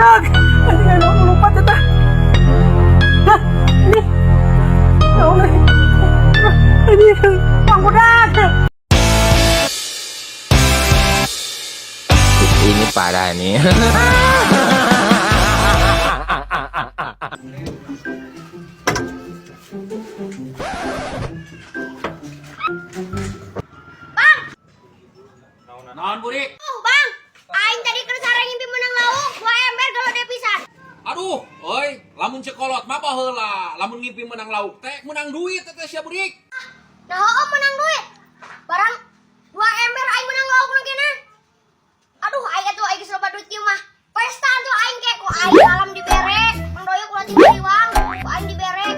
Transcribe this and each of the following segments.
Budak. Anjing, anu lompat eta. Hah, ini. Naon euy? Anjing, Mang Budak. Ini parah nih. Naon, burik? Oh, Bang, aing tadi keur sare ngimpi menang lauk, 2 ember gede pisan. Aduh, euy, lamun ceuk kolot mah baheula, lamun ngimpi menang lauk teh, menang duit teh sia, burik. Nah, oh, menang duit. Barang 2 ember aing menang lauk nu kena. Aduh, aing atuh aing geus loba duit kieu mah. Pesta tuh aing ke ku aing malam dibere, Mang Doyok ulah tiwang, ku aing dibere.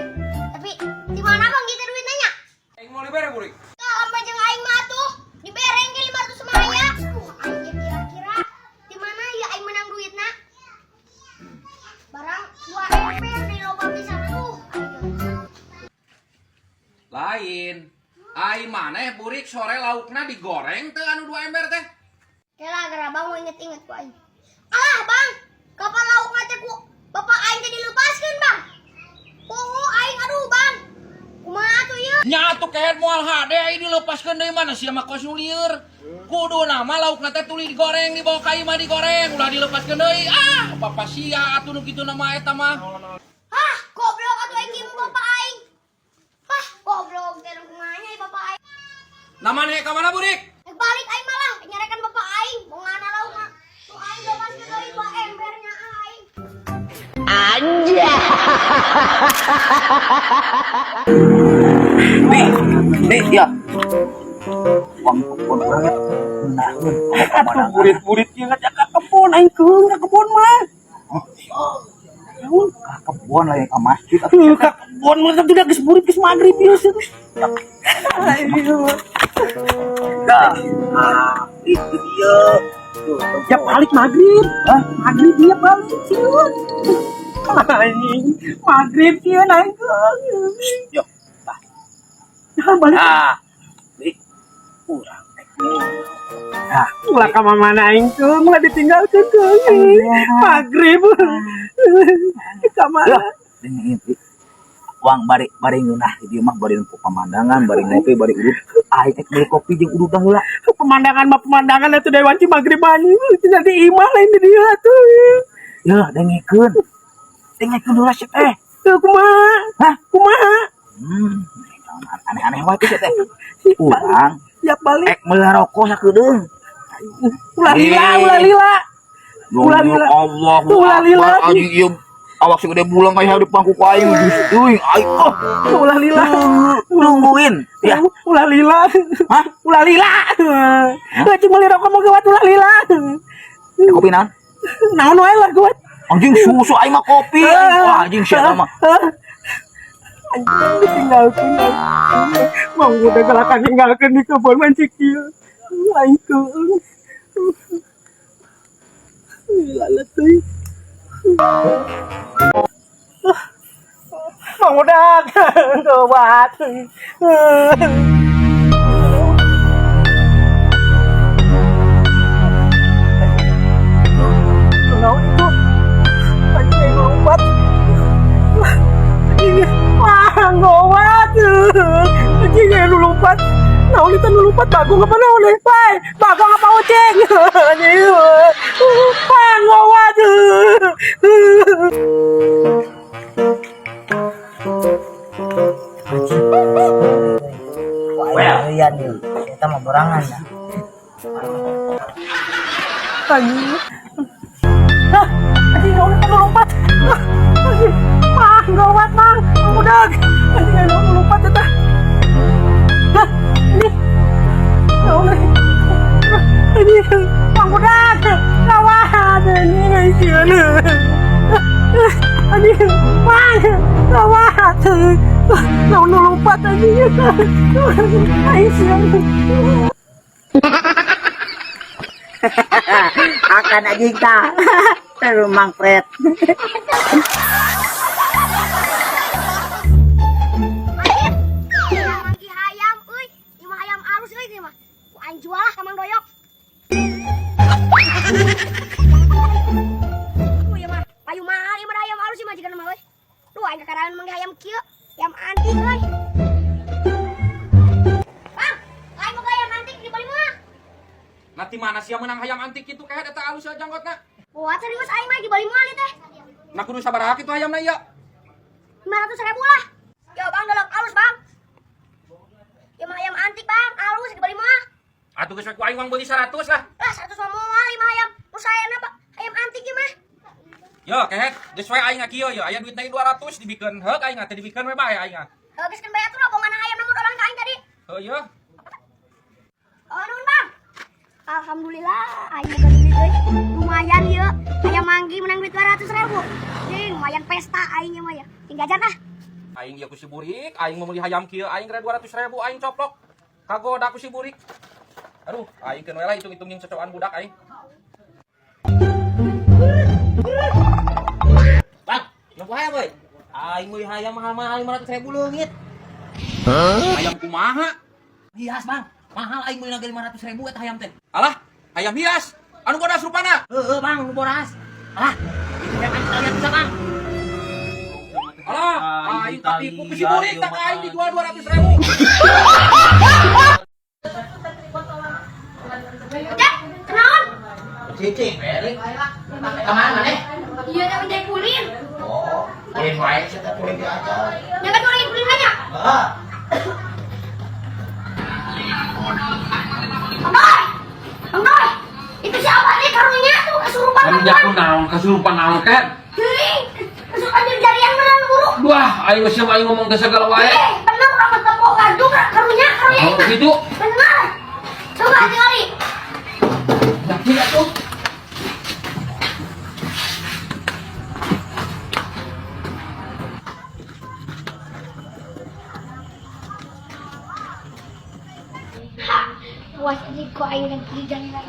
Tapi di mana, Bang, gitu duitnya nya? Aing mau dibere, burik. Kalau jeung aing mah tuh dibere ke 500 mah aya. Aduh, aing ge kira-kira di mana ya aing menang duitna? Barang 2 ember di loba pisan, aduh. Aing. Lain. Ai maneh, burik, sore laukna digoreng teh anu 2 ember teh? Kela gara Bang mau inget-inget ku aing. Alah, Bang, kapan lauk teh ku bapak aing teh dilepaskeun, Bang? Poho aing, aduh, Bang. Kumaha tuh ieu? Nya atuh kehed moal hade ai dilepaskeun deui mana sia mah kos nu lieur. Kudu nama laukna teh tuluy digoreng, dibawa ka imah digoreng, ulah dilepaskeun deui. Ah, bapak sia atuh nu kitu nama eta mah. Hah, goblok atuh aing kieu bapak aing. Hah, goblok teh kumaha nya bapak aing. Namanya ka mana, burik? Eh, balik aing malah nyarekan bapak aing, mau ngana lauk mah. Tuh aing lepaskeun deui 2 embernya aing. Bi, bi, ya. Uang kebun urang ya. Naheun pemandangan. Burit-burit ieu ngajak ka kebon aing keung ka kebon mah. Naon? Ka kebon lah ka masjid atuh. Tuh, ka kebon mah teh udah geus burit, geus maghrib ieu sih. Ayo. Dah. Ah, itu dia. Tuh, Ya balik maghrib. Hah? Maghrib dia balik sieun. Anjing, maghrib sieun aing keung. Yo. Nah, balik. Ah. Bi. Urang teh. Nah, Ulah ka mana aing keung, ulah ditinggalkeun keung. Maghrib. Ka mana? Ya, dengerin, Bi. Uang bari bari ngeunah di dieu mah bari nempo pemandangan, bari ngopi, bari udut. Aing teh beli kopi jeung udut heula. Pemandangan mah pemandangan atuh dewan ci maghrib anjing. Tinggal di imah lain di dieu atuh. Ya, dengekeun. Dengekeun heula sia teh. Tuh kumaha? Hah? Kumaha? Aneh-aneh wae teh sia teh. Urang Ya balik. ek meuli rokok sakedeung. Ulah lila, ulah lila. Ulah lila. Allah, Ulah lila. Anjing ieu awak segede bulang kayak di pangku ku aing geus euy aing oh. Ulah lila. Nungguin ya. Ulah lila. Hah? Ulah lila. Heh, cing meuli rokok mau gewat ulah lila. Kopi naon? Naon wae lah gewat. Anjing susu aing mah kopi. Wah, anjing sia mah. Anjing ditinggalkeun. Mang udah galakan ninggalkeun di kebon mancik ieu. Aing keung. Lalat euy. Mang udah gawat. Naon itu? Anjing lompat. Anjing, wah, gawat. Anjing nu lompat. Naon itu nu lompat bagong apa naon eh? Pai, bagong apa ucing? Anjing. Wah, gawat. Well, iya nih, kita mau borangan ya. Anjing. Hah, anjing naon itu nu lompat? Hah, anjing. Wah, gawat, Mang. Udah. Anjing anu lompat eta. Hah, ini. Naon eh? Anjing, Mang udah. Gawat, anjing sieun. Anjing, Mang, gawat. Naon nu lompat anjing. Aing sieun. Akan anjing ta. Terus Mang Fred. Anjir, manggih hayam euy, ieu mah hayam alus euy ieu mah. Ku aing jual lah ka Mang Doyok. Oh, ieu mah. Pokokna mah euy. Duh, aing kakarangan manggih hayam kieu. Hayam antik euy. Bang, aing boga hayam antik dibeli mah. Nah, ti mana sia menang hayam antik kitu kayak eta alus janggotna. Wah, serius aing mah dibeli moal ieu teh. Nah, kudu sabaraha kitu hayamna ieu? 500 ribu lah. Yo bang, dalam alus bang. Ya mah hayam antik bang, alus dibeli mah. Atuh geus we ku aing uang beuli 100 lah. Lah 100 mah moal lima hayam. Nu saena pak, hayam antik ieu mah. Yo, kehet, geus we aing kieu yo, aya duitna 200 dibikeun heuk aing teh dibikeun we bae aing. Heuh, geus keun bae atuh lah bongan hayam namun orang ka aing tadi. Heuh ye. Oh, nuhun bang. Alhamdulillah, aing boga duit euy. Lumayan ieu. Hayam manggi menang duit 200 ribu. Ding, lumayan pesta aing ieu mah ya. Ting jajan ah. Aing ieu ku si burik, aing mau meuli hayam kieu aing kira 200 ribu aing coplok. Kagoda ku si burik. Aduh, aing keun we lah hitung-hitung jeung cocokan budak aing. Bang, nempo hayam euy. Aing meuli hayam mahal-mahal 500 ribu leungit. Hayam kumaha? Hias, Bang. Mahal aing meuli 500 ribu eta hayam teh. Alah, hayam hias. Anu bodas rupana. Heeh, Bang, nu boras. Alah, itu yang aing lihat bisa, Bang. Alah, aing katipu ku si burik tak aing dijual 200 ribu. Jack, kenaon? Cici, balik. Kemana maneh? Iya, tapi jadi kulin. Oh, kulin wae sia teh kulin diajar. Jangan kulin kulin aja. Heeh. Bang Doi! Bang Doi! Itu siapa nih karunya tuh kesurupan Anu Bang Doi? naon kasurupan naon kan? Hei, kesurupan jeung jarian beneran buru. Wah, aing geus aing ngomong ke segala wae. Eh, bener orang tepok gandum karunya karunya Oh, itu. gitu. Bener. Coba tinggali. Yakin atuh. Ha, puas ini kok aing lagi jarian.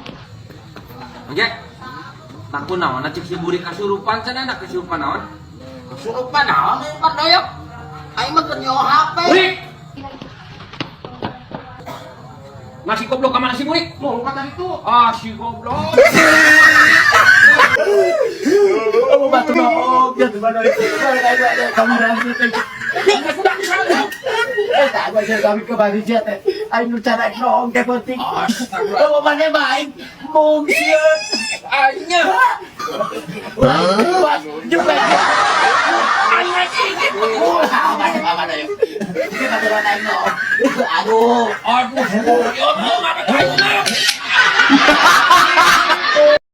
Oke. Takut naon cek si burik kasurupan cenah nak kasurupan naon? Kesurupan naon ieu Pak Doyok? Aing mah keur nyewa HP. Burik. Masih goblok ka mana si burik? Loh, lupa tadi tuh. Ah, si goblok. Oh, batu noong. Ya, di mana itu? Kamu nanti teh. Eh, tak gua sih kami ke Bali teh. Aing nu cara noong teh penting. Oh, mana baik. Mung sieun. Aingnya. Ulah, juga. Ulah, mana mana yuk. Kita baturan aing noong. Aduh. Aduh, si burik. Yo, mana aing.